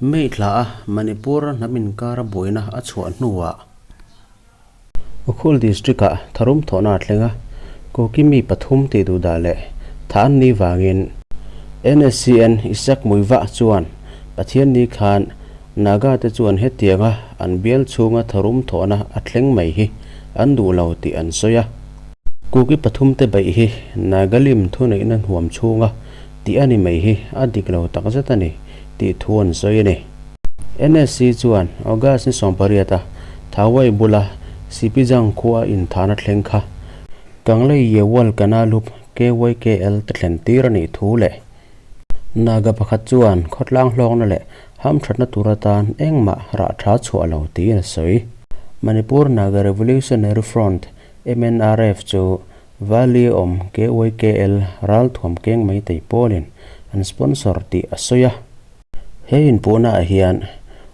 May thla a Manipur-a hnam inkara buaina a chhuah hnuah Ukhrul District-ah tharum thawhna a thleng a, Kuki mi pathum tih duh dah leh tha an nih vangin NSCN Isak Muivah chuan Pathianni khan Naga te chuan hetianga an bial chhunga tharum thawhna a thleng mai hi an duh lo tih an sawi a. Kuki pathum te beih hi Nagalim thuneihna hnuam chhunga tih a ni mai hi a dik lo takzet a ni tih thu an sawi a ni. NSC chuan August ni 18 a Thawai bula Sipijang khua inthahna thleng kha Kanglei Yewal Kanalup KYKL te thlen tir a nih thu leh Naga pakhat chuan khawtlang hlawkna leh hamthatna tur atan engmah rah tha chhuah lo tiin a sawi. Manipur Naga Revolutionary Front, MNRF, chu Valley awm KYKL ralthuam keng maitei pawlin an sponsor tih a sawi a. He inpuhnaah hian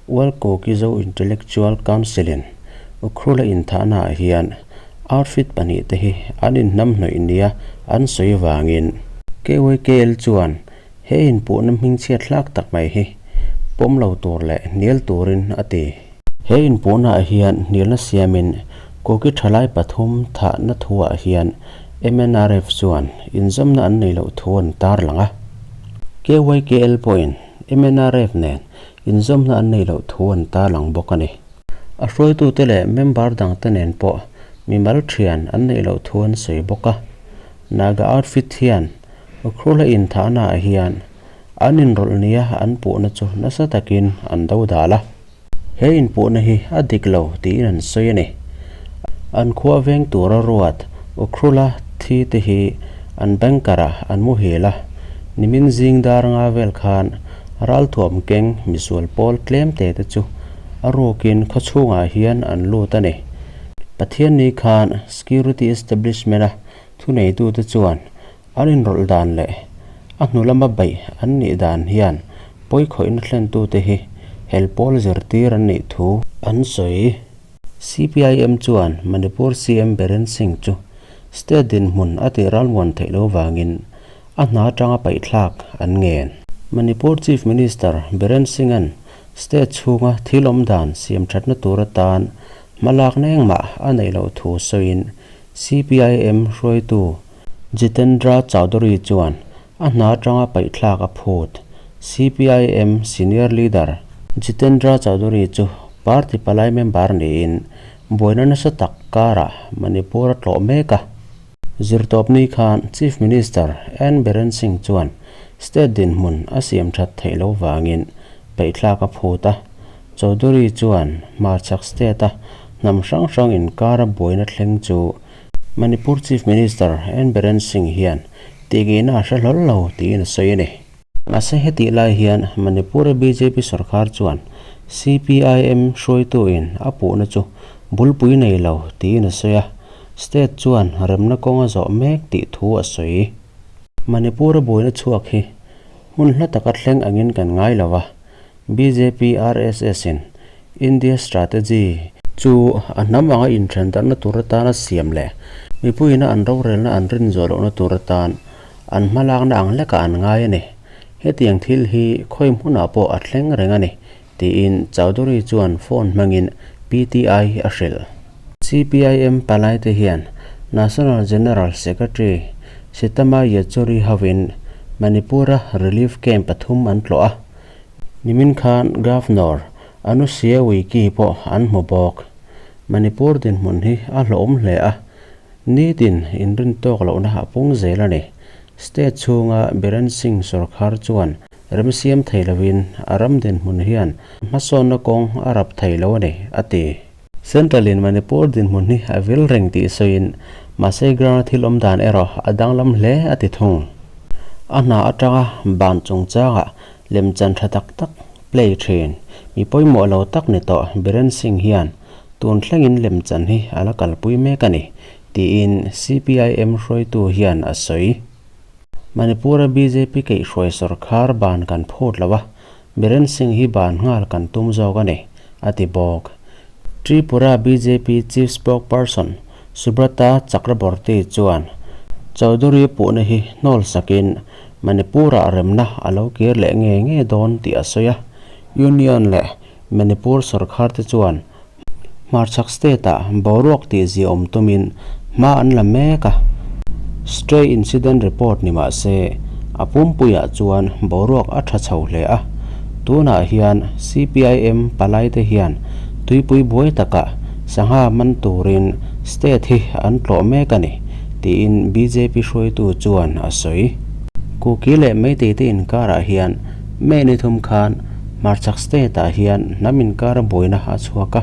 World Kuki-Zo Intellectual Council-in Ukhrula inthahnaah hian outfit pahnihte hi an inhnamhnawih nia an sawi vangin KYKL chuan he inpuhna hmingchhiat hlak tak mai hi pawm lo tur leh hnial turin a ti. He inpuhnaah hian hnialna siamin Kuki thalai pathum thahna thuah hian MNRF chuan inzawmna an nei loh thu an tarlang a. KYKL pawhin MNRF nen inzawmna an nei loh thu an tarlang bawk a ni. A hruaitute leh member dangte nen pawh mimal thian an neih loh thu an sawi bawk a. Naga outfit hian Ukhrula inthahnaah hian an inrawlh nia an puhna chu nasa takin an do dal a. He inpuhna hi a dik lo tiin an sawi a ni. An khua veng tura ruat Ukhrula thi te hi an banker ah an muhil a, nimin zing dar nga vel khan ralthuam keng misual pawl tlem te te chu a rukin khaw chhungah hian an lut a ni. Pathianni khan Security Establishment a thuneitute chuan An inrawlh dan leh a hnu lama beih an nih dan hian pawikhawihna thlentute hi hel pawl zirtir an nih thu an sawi. CPIM chuan Manipur CM Biren Singh chu state dinhmun a tih ralmuan theih lo vangin a hna atanga paihthlak an ngen. Manipur Chief Minister Biren Singh-a'n state chhunga thil awm dan siam thatna tur atan hmalakna engmah a neih loh thu sawiin CPIM hruaitu Jitendra Chaudhary chuan a hna atanga paihthlak a phut. CPIM senior leader Jitendra Chaudhary chu party palai member niin buaina nasa tak karah Manipur a tlawh mek a. Zirtawpni khan Chief Minister N Biren Singh chuan state dinhmun a siam that theih loh vangin paihthlak a phut a. Chaudhary chuan hmarchhak state-a hnam hrang hrang inkara buaina thleng chu Manipur Chief Minister N Biren Singh hian tihngihna a hre hlawl lo tiin a sawi a ni. Mahse hetih lai hian Manipur-a bjp sorkar chuan CPIM hruaituin a puhna chu bulpui nei lo tiin a sawi a, state chuan remna kawng a zawh mek tih thu a sawi. Manipur-a buaina chhuak hi hmun hla taka thleng angin kan ngai lo a, Bjp RSS-in India Strategy chu a hnam anga inthendarhna tur atana siam leh mipuiina an rorelna an rin zawh lohna tur atan an hmalakna ang hlekah an ngai a ni. Hetiang thil hi khawi hmunah pawh a thleng reng a ni, tiin Chowdhury chuan phone hmangin PTI a hrilh. CPIM palaite hian National General Secretary Sitama Yechury hovin Manipur-a relief camp pathum an tlawh a, Nimin khan Governor Anusia Uikey pawh an hmu bawk. Manipur dinhmun hi a hlawhawm hle a, nitin inrin tawk lohna a pung zel a ni. State chhunga Biren Singh sorkar chuan remsiam thei lovin a ram dinhmun hian hmasawnna kawng a rap thei lo a ni, a ti. Central-in Manipur dinhmun hi a vil reng tih sawiin mahse ground-a thil awm dan erawh a danglam hle a ti thung. A hna atanga ban chungchangah Lemchan tha tak tak play thin. Mi pawimawh lo tak ni tawh Biren Singh hian tun thlengin lemchan hi a la kalpui mek a ni, tiin CPIM hruaitu hian a sawi. Manipur-a bjp kaihhruai sorkar ban kan phut lo a, Biren Singh hi ban nghal kan tum zawk a ni, a ti bawk. Tripura bjp Chief Spokesperson Subrata Chakraborty chuan Chowdhury puhna hi hnawl sakin Manipur-ah remna a lo kir leh nge nge dawn tih a sawi a. Union leh Manipur sorkar te chuan hmarchhak state-ah boruak tih ziaawm tumin hma an la mek a. Stray incident report ni mah se, a pumpuiah chuan boruak a tha chho hle a. Tunah hian CPIM palaite hian tuipui buai takah sangha man turin state hi an tlawh mek a ni, tiin bjp hruaitu chuan a sawi. Kuki leh Meitei te inkarah hian May ni thum khan hmarchhak state-ah hian hnam inkara buaina a chhuak a.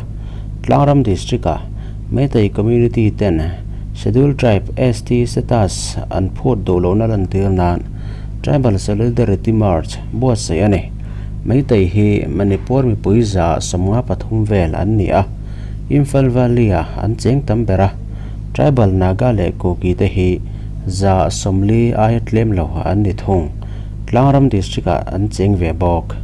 Tlangram district-ah Meitei community ten Scheduled Tribe, ST, status an phut duh lohna lantir nan Tribal Solidarity March buatsaih a ni. Meitei hi Manipur mipui 53 vel an ni a, Imphal Valley-ah an cheng tam ber a, Tribal Naga leh Kuki te hi 40 aia tlem lo an ni thung. Tlangram district-ah an cheng ve bawk.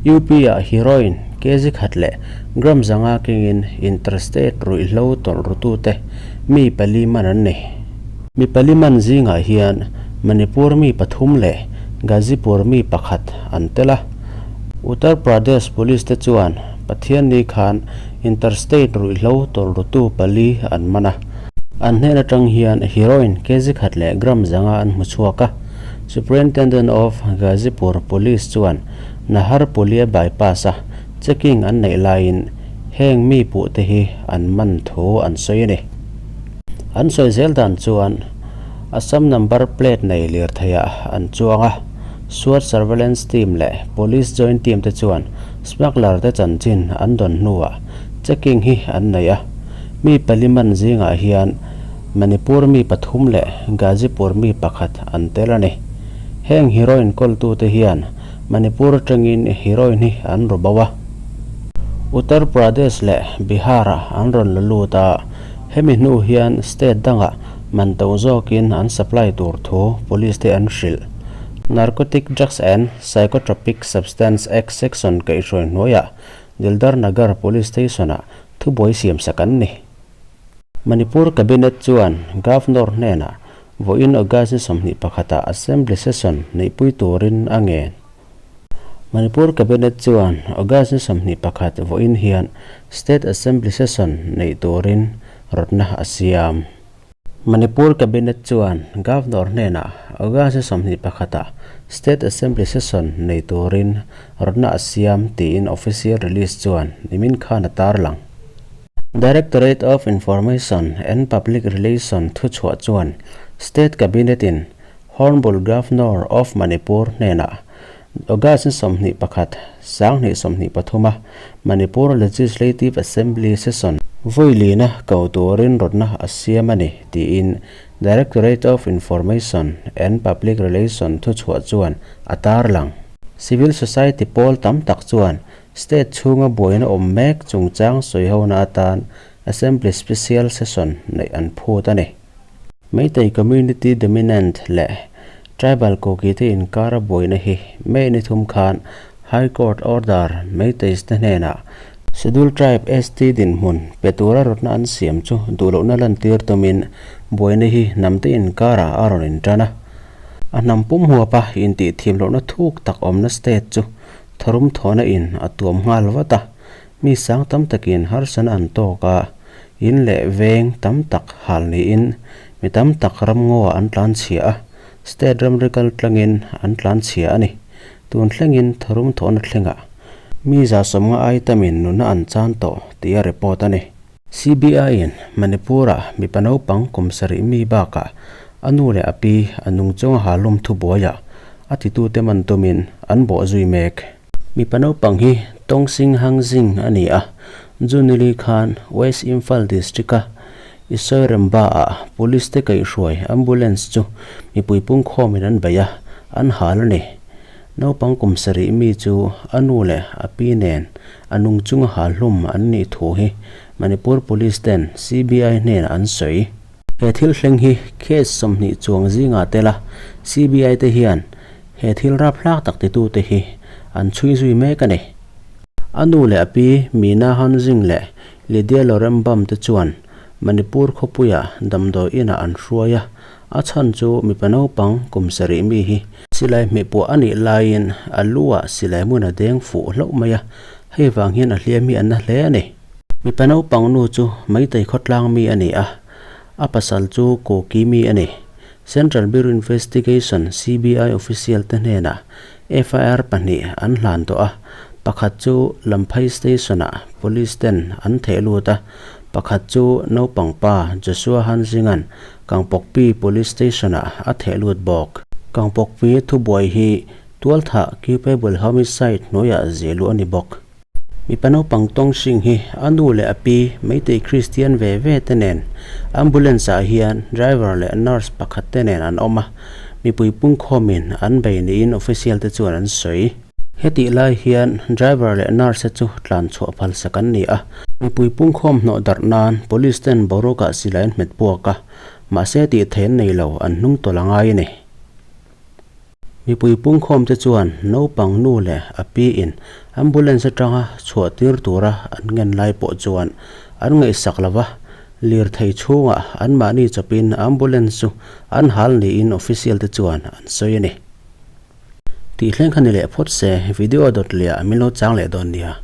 UP-ah heroin kg khat leh gram 500 kengin interstate ruihhlo tawlh rutute mi pali man an ni. Mi pali man zingah hian Manipur mi pathum leh Gazipur mi pakhat an tel a. Uttar Pradesh Police te chuan Pathianni khan interstate ruihhlo tawlh rutu pali an man a. An hnen atang hian heroin kg khat leh gram 500 an hmu chhuak a. Superintendent of Ghazipur Police chuan Nahar Pulia bypass a checking an neih laiin heng mi puh te hi an man thu an sawi a ni. An sawi zel dan chuan Assam number plate nei lirtheiah an chuang a, SWAT surveillance team leh police joint team te chuan smuggler te chanchin an dawn hnuah checking hi an nei a. Mi pali man zingah hian Manipur mi pathum leh Gazipur mi pakhat an tel a ni. Heng heroin kawltute hian Manipur atangin heroin hi an ru bo a. Uttar Pradesh leh Bihar-ah an rawn la lut a, hemi hnu hian state dangah man to zawkin an supply tur thu police te an hrilh. Narcotic Drugs and Psychotropic Substance Act section kaihhruai hnuaiah Dildar Nagar Police Station-ah thubuai siamsak an ni. Manipur Cabinet chuan Governor hnenah vawiin August ni 21 ah Assembly Session neihpui turin a ngen. Manipur Cabinet chuan August ni 21 vawiin hian State Assembly Session neih turin rawtna a siam. Manipur Cabinet chuan Governor hnenah August ni 21 ah State Assembly Session nei turin rawtna a siam tiin official release chuan nimin khan a tarlang. Directorate of Information and Public Relation thuchhuah chuan State Cabinet-in Hornbull Governor of Manipur hnenah August ni 21, 2023 a Manipur Legislative Assembly session vawi lina ko turin rawtna a siam a ni tiin Directorate of Information and Public Relation thuchhuah chuan a tarlang. Civil society pawl tam tak chuan State chhunga buaina awm mek chungchang sawihona atan Assembly Special Session neih an phut a ni. Meitei Community Dominant leh Tribal Kuki te inkara buaina hi May ni thum khan High Court order Meiteis te hnenah Scheduled Tribe, ST, dinhmun pe tura rawtna an siam chu duhlohna lantir tumin buaina hi hnam te inkarah a rawn intan a. A hnam pum huapa intihthiamlohna thuk tak awmna state chu Tharum thawhna in a tuam nghal vat a, mi sang tam takin harsana an tawk a, in leh veng tam tak hal niin mi tam tak ramngaw ah an tlan chhia a, state ramri kal tlangin an tlan chhia a ni. Tun thlengin tharum thawhna thlengah mi 90 ai tamin nuna an chan tawh tih a report a ni. CBI-in Manipur-ah mipa naupang kum sarih mi bakah a nu leh a pi a nung chunga halum thubuaiah a titute man tumin an bawh zui mek. Mipa naupang hi Tawngsing Hangzing a ni a, June-i khan West Imphal District-a Isoiremba-ah Police te kaihhruai ambulance chu mipui pungkhawmin an bei a, an hal a ni. Naupang kum sarih mi chu a nu leh a pi nen a nung chunga hal hlum an nih thu hi Manipur Police ten CBI hnenah an sawi. He thil thleng hi case 20 chuang zingah tel a, CBI te hian he thil raphlak tak titute hi an chhui zui mek a ni. A nu leh a pi Meena Hanzing leh Lydia Lorembam te chuan. Manipur khawpuia damdawi inah an hruai a, a chhan chu mipa naupang kum sarih mi hi silai hmehpuah a nih laiin a lu ah silai hmun a deng fuh hlauh mai a, hei vang hian a hliam hi a na hle a ni. Mipa naupang nu chu Meitei khawtlang mi a ni a, a pasal chu Kuki mi a ni. Central Bureau Investigation, CBI, official te hnenah FIR pahnih an hlan tawh a, pakhat chu Lamphai Station-ah Police ten an theh lut a, pakhat chu naupang pa Joshua Hanzinga'n Kangpokpi Police Station-ah a theh lut bawk. Kangpokpi thubuai hi tualthah culpable homicide hnuaiah zeh luh a ni bawk. Mipa naupang tawng hring hi a nu leh a pi Meitei Kristian ve ve te nen ambulance ah hian driver leh nurse pakhat te nen an awm a, mipui pungkhawmin an bei niin official te chuan an sawi. Hetih lai hian driver leh nurse te chu tlan chhuah phalsak an ni a, mipui pungkhawm hnawh darh nan police ten boruak ah silai an hmet buak a, mahse tih theih an nei lo, an hnung tawlh a ngai a ni. Mipui pungkhawmte chuan naupang nu leh a piin ambulance atanga chhuah tir tura an ngen lai pawh chuan an ngaihsak lo va, lirthei chhungah anmahni chawpin ambulance chu an hal niin official te chuan an sawi a ni. Tih thleng kha ni leh phawt se, video dawt leh ah min lo chang leh dawn nia.